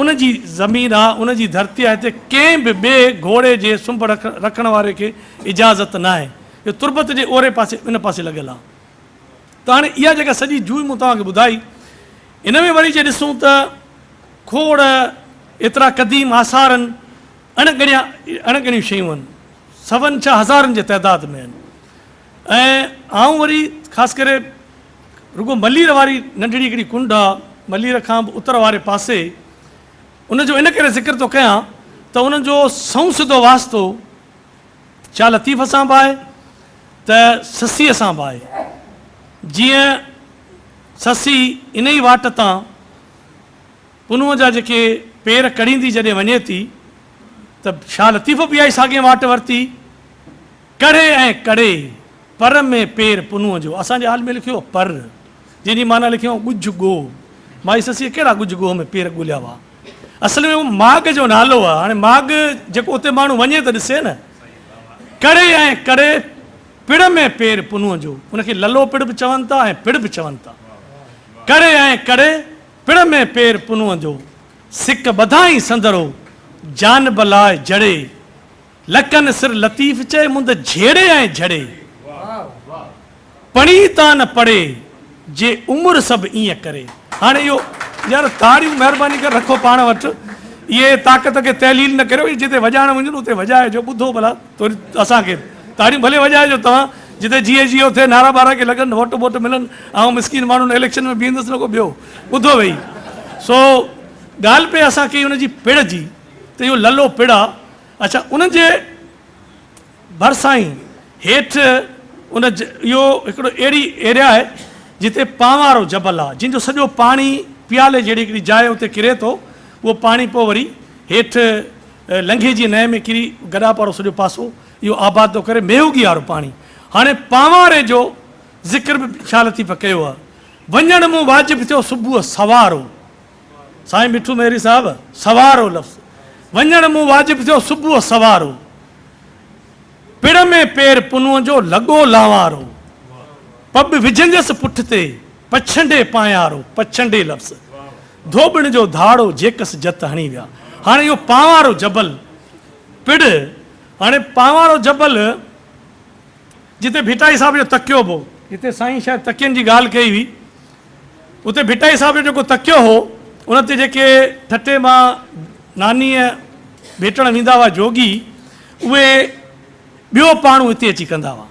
ان جي زمين آ، ان جي ڌرتي آ، هتي ڪنهن به ٻئي گهوڙي جي سنب رکڻ واري کي اجازت ناهي. اهو تربت جي اوري پاسي ان پاسي لڳل آ. ته هاڻي اها جيڪا سڄي جوء مون توهان کي ٻڌائي، ان ۾ وري جي ڏسون ته کوڙ ايترا قديم آثار آهن، اڻ ڳڻيا اڻ ڳڻيون شيون آهن، سون ڇا هزارن جي تعداد ۾ آهن ۽ آئون وري خاص ڪري رڳو ملير واري ننڍڙي هڪڙي ڪنڊ آ، ملير کان به اتر واري پاسي، ان جو ان ڪري ذڪر ٿو ڪيان ته ان جو سنئون سڌو واسطو شاهه لطيف سان به آهي ته سسيء سان به آهي. جيئن سسي انهي واٽ تان پنهونء جا جيڪي پير ڪڙيندي جڏهن وڃي ٿي ته شاهه لطيف به اها ئي ساڳي واٽ ورتي. ڪڙهي ۽ ڪڙي، پر ۾ پير پنهونء جو. اسان جي حال ۾ لکيو پر، جنهن جي معنيٰ لکيو ڳجهه ڳوهه. مائي سسيء ڪهڙا ڳجهه ڳوهه ۾ پير ڳوليا هئا؟ اصل ۾ اهو ماڳ جو نالو آهي. هاڻي ماڳ جيڪو اتي ماڻهو وڃي ته ڏسي نه. ڪڙي ۽ ڪڙي، پڙ ۾ پير پنهونء جو. ان کي للو پڙ به چون ٿا ۽ پڙ به چون ٿا. ڪڙي ۽ ڪڙي، پڙ ۾ پير پنهونء جو. سڪ ٻڌائين سندرو، جانب لاء جڙي. لڪن سر لطيف چئي مند جهيڙي ۽ جهڙي. پڻي تان نه پڙي جي عمر سڀ ائين ڪري. هاڻي اهو يار تاڙيون مهرباني ڪري رکو پاڻ وٽ. اهي طاقت کي تحليل نه ڪريو اهي جتي وڄائڻ وڃن اتي وڄائجو ٻڌو ڀلا ٿوري اسان کي تاڙيون ڀلي وڄائجو توهان جتي جيئي جيئو ٿئي نعرا ٻارا کي لڳن ووٽ ٻوٽ ملن آئون مسڪين ماڻهو نه اليڪشن ۾ بيهندس نه ڪو ٻيو ٻڌو ويهي سو ڳالهه پئي اسان ڪئي ان جي پڙ جي ته اهو للو پڙ آ اڇا ان جي ڀرسان ئي هيٺ ان اهو هڪڙو اهڙي ايريا آهي جتي پانوارو جبل آهي جنهن جو سڄو پاڻي پيالي جهڙي هڪڙي جاء اتي ڪري ٿو اهو پاڻي پوء وري هيٺ لنگهي جي نئين ۾ ڪري گڏاپ وارو سڄو پاسو اهو آباد ٿو ڪري ميهوڳي وارو پاڻي هاڻي پانواري جو ذڪر به شاهه لطيف ڪيو آهي وڃڻ مون واجب ٿيو صبح سوارو سائين مٺو مهري صاحب سوارو لفظ وڃڻ مون واجب ٿيو صبح سوارو پڙ ۾ پير پنهونء جو لڳو لانوارو پٻ وجهنديس پٺ تي پڇنڊي پانيارو پڇنڊي لفظ ڌوٻڻ جو ڌاڙو جيڪس جت هڻي ويا هاڻي اهو پانوارو جبل پڙ هاڻي پانوارو جبل جتي ڀٽائي صاحب جو تڪيو به هو. هتي سائين شايد تڪين جي ڳالهه ڪئي هئي. اتي ڀٽائي صاحب جو جيڪو تڪيو هو، ان تي جيڪي ٺٽي مان نانيء ڀيٽڻ ويندا هئا جوڳي، اهي ٻيو پاڻو اتي اچي ڪندا هئا.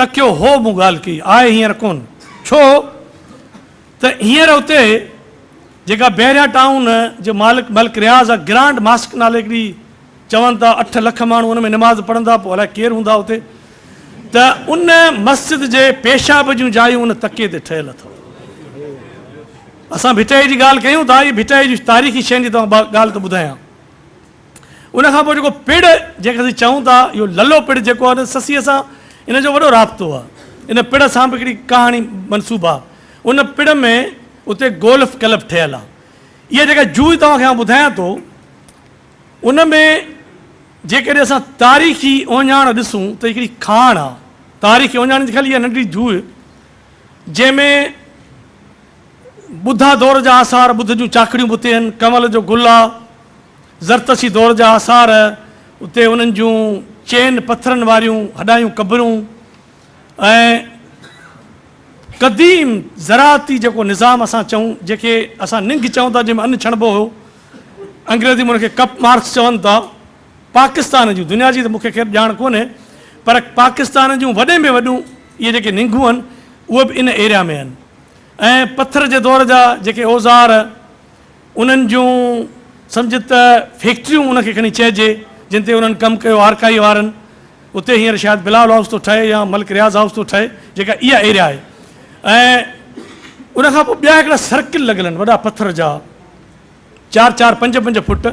تڪيو هو مون ڳالهه ڪئي، آهي هينئر ڪونه. ڇو ته هينئر اتي جيڪا بحريا ٽائون جو مالڪ ملڪ رياض آ، گرانڊ ماسڪ نالي هڪڙي چون ٿا اٺ لک ماڻهو ان ۾ نماز پڙهندا پوء الائي ڪير هوندا اتي ته ان مسجد جي پيشاب جون جايون ان تڪي تي ٺهيل اٿو. اسان ڀٽائي جي ڳالهه ڪيون ٿا اهي ڀٽائي جون تاريخي شين جي توهان ڳالهه ٿو ٻڌايان. ان کان پوء جيڪو پڙ جنهن کي اسين چئون ٿا اهو للو پڙ جيڪو آهي سسيء سان ان جو وڏو رابطو آهي. ان پڙ سان به هڪڙي ڪهاڻي منسوب آهي. ان پڙ ۾ اتي گولف ڪلب ٺهيل آهي. اها جيڪا جوء توهان کي آئون ٻڌايان ٿو ان ۾ جيڪڏهن اسان تاريخي اهڃاڻ ڏسون ته هڪڙي کاڻ آ، تاريخي اهڃاڻ جي خالي اها ننڍڙي جوء جنهن ۾ ٻڌا دور جا آثار، ٻڌ جون چاکڙيون به اتي آهن، ڪنول جو گل آ، زرتشي دور جا آثار، اتي انهن جون چئن پٿرن واريون هڏايون قبرون ۽ قديم زراعتي جيڪو نظام اسان چئون، جنهن کي اسان ننگ چئون ٿا، جنهن ۾ ان ڇڻبو هو، انگريزي ۾ ان کي ڪپ مارڪس چون ٿا. پاڪستان جون، دنيا جي ته مون کي خير ڄاڻ ڪونهي، پر پاڪستان جون وڏي ۾ وڏيون اهي جيڪي ننگون آهن، اهي به ان ايريا ۾ آهن ۽ پٿر جي دور جا جيڪي اوزار، انهن جون سمجهه ته فيڪٽريون ان کي کڻي چئجي، جن تي انهن ڪم ڪيو آرڪائي وارن، اتي هينئر شايد بلاول هائوس ٿو ٺهي يا ملڪ رياض هائوس ٿو ٺهي، جيڪا اها ايريا آهي ۽ ان کان پوء ٻيا هڪڙا سرڪل لڳل آهن وڏا پٿر جا. چار چار پنج پنج فٽ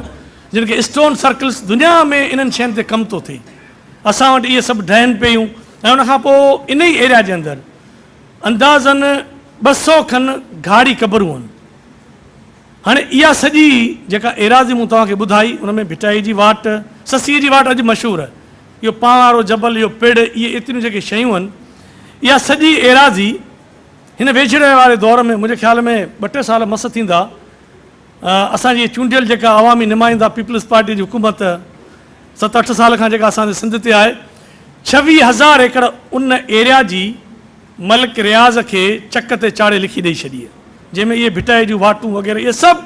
جن کي اسٽون سرڪلس دنيا ۾ انهن شين تي ڪم ٿو ٿئي اسان وٽ اهي سڀ ڊهن پيون ۽ ان کان پوء ان ئي ايريا جي اندر اندازن 200 کن گهاڙي قبرون آهن هاڻي اها سڄي جيڪا ايراضي مون توهان کي ٻڌائي ان ۾ ڀٽائي جي واٽ سسي جي واٽ اڄ مشهور آهي اهو پانوارو جبل اهو پڙ اهي ايتريون جيڪي شيون آهن اها سڄي ايراضي هن ويجهڙائي واري دور ۾ منهنجي خيال ۾ ٻه ٽي سال مس ٿيندا. اسان جي چونڊيل جيڪا عوامي نمائندا پيپلز پارٽي جي حڪومت ست اٺ سال کان جيڪا اسان جي سنڌ تي آهي 26,000 ايڪڙ ان ايريا جي ملڪ رياض کي چڪ تي چاڙهي لکي ڏئي ڇڏي جنهن ۾ اهي ڀٽائي جون واٽون وغيره اهي سڀ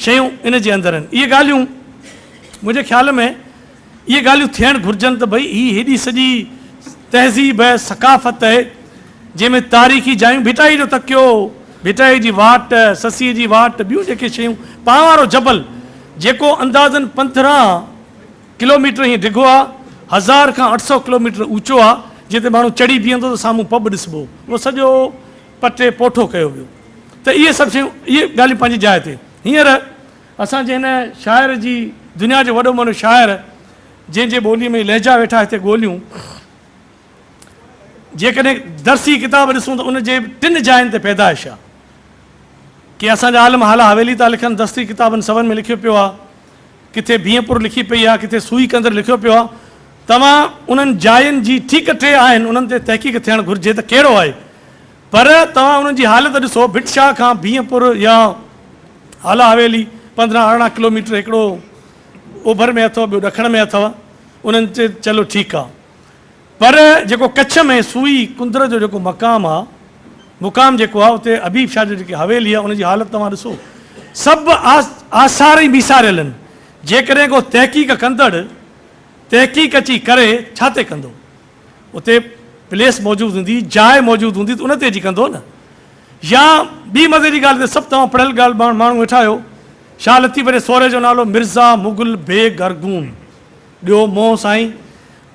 شيون ان جي اندر آهن. اهي ڳالهيون منهنجي خيال ۾ اهي ڳالهيون ٿيڻ گهرجن ته ڀئي هي هيڏي سڄي تهذيب ۽ ثقافت آهي جنهن ۾ تاريخي جايون ڀٽائي جو تڪيو، ڀٽائي جي واٽ، سسئي جي واٽ ٻيون جيڪي شيون پانوارو جبل جيڪو اندازن 15 ڪلوميٽر هيئن ڊگهو آ، هزار کان 800 ڪلوميٽر اوچو آ، جتي ماڻهو چڙهي بيهندو ته سامهون پٻ ڏسبو، اهو سڄو پٽي پوٺو ڪيو ويو ته اهي سڀ شيون اهي ڳالهيون پنهنجي جاء تي. هينئر اسان جي هن شاعر جي دنيا جو وڏو مانو شاعر جنهن جي ٻوليء ۾ لهجا ويٺا هتي ڳوليون، جيڪڏهن درسي ڪتاب ڏسون ته ان جي ٽن جاين تي پيدائش آ. ڪي اسان جا عالم هالا حويلي ٿا لکن، درسي ڪتابن سڀن ۾ لکيو پيو آ. ڪٿي ڀينپور لکي پئي آ، ڪٿي سوئي ڪندر لکيو پيو آ. توهان انهن جاين جي ٺيڪ ٽي آهن، انهن تي تحقيق ٿيڻ گهرجي ته ڪهڙو آهي. پر توهان انهن جي حالت ڏسو، ڀٽ شاهه کان ڀينپور يا هالا حويلي 15 18 ڪلوميٽر هڪڙو اوڀر ۾ اٿو ٻيو ڏکڻ ۾ اٿو، انهن تي چلو ٺيڪ آ. پر جيڪو ڪڇ ۾ سوئي ڪندر جو جيڪو مقام آ، مقام جيڪو آ، اتي حبيب شاهه جو جيڪي حويلي آ، ان جي حالت توهان ڏسو. سڀ آثار ئي ميساريل آهن. جيڪڏهن ڪو تحقيق ڪندڙ تحقيق اچي ڪري، ڇا تي ڪندو؟ اتي پليس موجود هوندي، جاء موجود هوندي ته ان تي اچي ڪندو نه. يا ٻي مزي جي ڳالهه ته سڀ توهان پڙهيل ڳالهه ماڻهو ويٺا آهيو. شاهه لطيف جي سورهيه جو نالو مرزا مغل بيگ ارغون. ڏيو منهن سائين.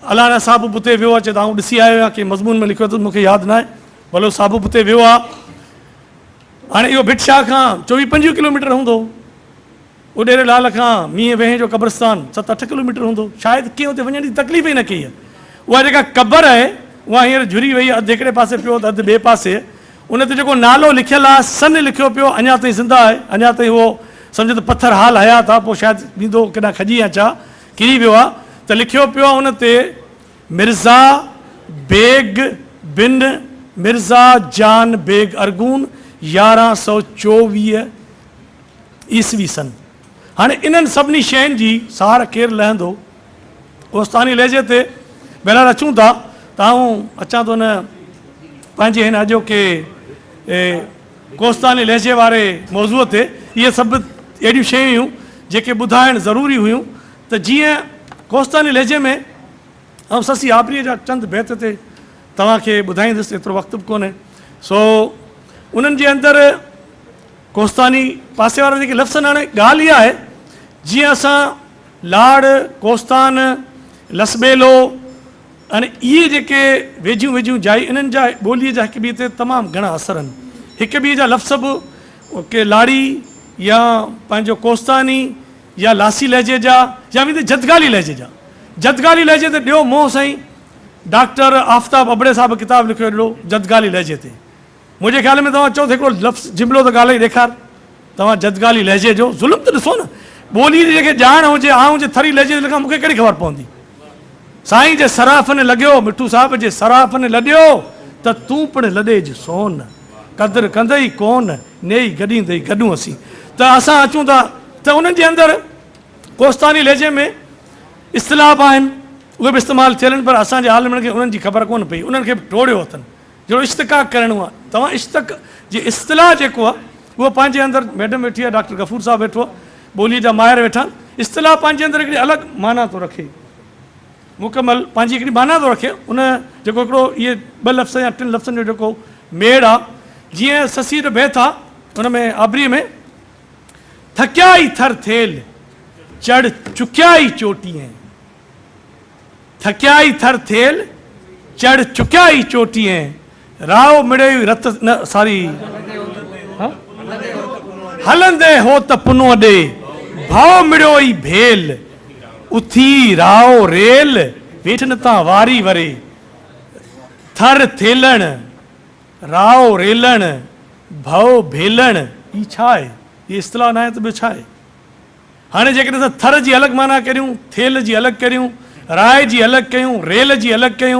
الانا صاحب به اتي ويو آ، چي ته آئون ڏسي آيو آهيان، ڪنهن مضمون ۾ لکيو اٿس، مون کي ياد ناهي، بلوچ صاحب به اتي ويو آ. هاڻي اهو ڀٽ شاهه کان 24 25 ڪلوميٽر هوندو، اڏيري لال کان مينهن ويهين جو قبرستان ست اٺ ڪلوميٽر هوندو، شايد ڪنهن اتي وڃڻ جي تڪليف ئي نه ڪئي آهي. اها جيڪا قبر آهي، اها هينئر جهري وئي آهي، اڌ هڪڙي پاسي پيو ته اڌ ٻئي پاسي. ان تي جيڪو نالو لکيل آهي، سن لکيو پيو، اڃا تائين زنده آهي، اڃا تائين اهو سمجهه ته پٿر حال حيات آهي، پوء شايد ويندو ڪيڏانهن کڄي يا ڇا. ڪري ويو آ ته لکيو پيو آ ان تي مرزا بيگ بن مرزا جان بيگ ارغون 1124 عيسوي سن. هاڻي انهن سڀني شين جي سار ڪير لهندو؟ ڪوستاني لهجي تي بهرحال اچون ٿا ته آئون اچان ٿو نه پنهنجي هن اڄوڪي ڪوستاني لهجي واري موضوع تي. اهي سڀ اهڙيون شيون هيون جيڪي ٻڌائڻ ضروري هيون ته جيئن ڪوستاني لهجي ۾ آئون سسي آبريء جا چند بيت تي توهان کي ٻڌائيندس، ايترو وقت به ڪونهي. سو انهن جي اندر ڪوستاني پاسي وارا جيڪي لفظ آهن، هاڻي ڳالهه اها آهي جيئن اسان لاڙ، ڪوستان، لسٻيلو ۽ اهي جيڪي ويجهيون ويجهيون جايون انهن جا ٻوليء جا هڪ ٻئي تي تمام گهڻا اثر آهن. هڪ ٻئي جا لفظ به ڪي لاڙي يا پنهنجو ڪوستاني يا لاسي لهجي جا يا ويندي جدگالي لهجي جا. جدگالي لهجي تي ڏيو منهن سائين ڊاڪٽر آفتاب ابڙي صاحب ڪتاب لکيو ڏڙو جدگالي لهجي تي. منهنجي خيال ۾ توهان چئو ته هڪڙو لفظ جملو ته ڳالهائي ڏيکار. توهان جدگالي لهجي جو ظلم ته ڏسو نه. ٻوليء جي جنهن کي ڄاڻ هجي، آئون جي ٿري لهجي تي لکان مون کي ڪهڙي خبر پوندي. سائين جي صرافن لڳيو، مٺو صاحب جي صرافن لڏيو ته تون پڻ لڏيج سون. قدر ڪندئي ڪون، نيئي گڏيندئي گڏون اسين. ته اسان اچون ٿا ته انهن جي اندر ڪوستاني لهجي ۾ اصطلاح به آهن، اهي به استعمال ٿيل آهن پر اسان جي عالمن کي انهن جي خبر ڪونه پئي، انهن کي به ٽوڙيو اٿن. جهڙو اشتقاق ڪرڻو آهي توهان اشتق جي اصطلاح جيڪو آهي اهو پنهنجي اندر ميڊم ويٺي آهي ڊاڪٽر غفور صاحب ويٺو آهي ٻوليء جا ماهر ويٺا آهن اصطلاح پنهنجي اندر هڪڙي الڳ معنيٰ ٿو رکي مڪمل پنهنجي هڪڙي معنيٰ ٿو رکي ان جيڪو هڪڙو اهي ٻه لفظ يا ٽن لفظن جو جيڪو ميڙ آهي جيئن سسيء جو بيت آهي ان ۾ آبريء ۾ ٿڪيا ئي ٿر ٿيل چڙ چڪيا ئي چوٽيئين ٿڪيا ئي ٿر ٿيل، چڙ چڪيا ئي چوٽيئين، راء مڙيئي رت نه ساري هلندي هوت پنهونء ڏي، ڀؤ مڙيو ئي ڀيل، اٿي راء ريل، ويٺن تان واري وري، ٿر ٿيلڻ، راء ريلڻ، ڀؤ ڀيلڻ، هي ڇا آهي؟ هي اصطلاح ناهي ته ٻيو ڇا آهي؟ هاڻي جيڪڏهن اسان ٿر جي الڳ معنيٰ ڪريون، ٿيل جي الڳ ڪريون، راء جي الڳ ڪيون، ريل جي الڳ ڪيون.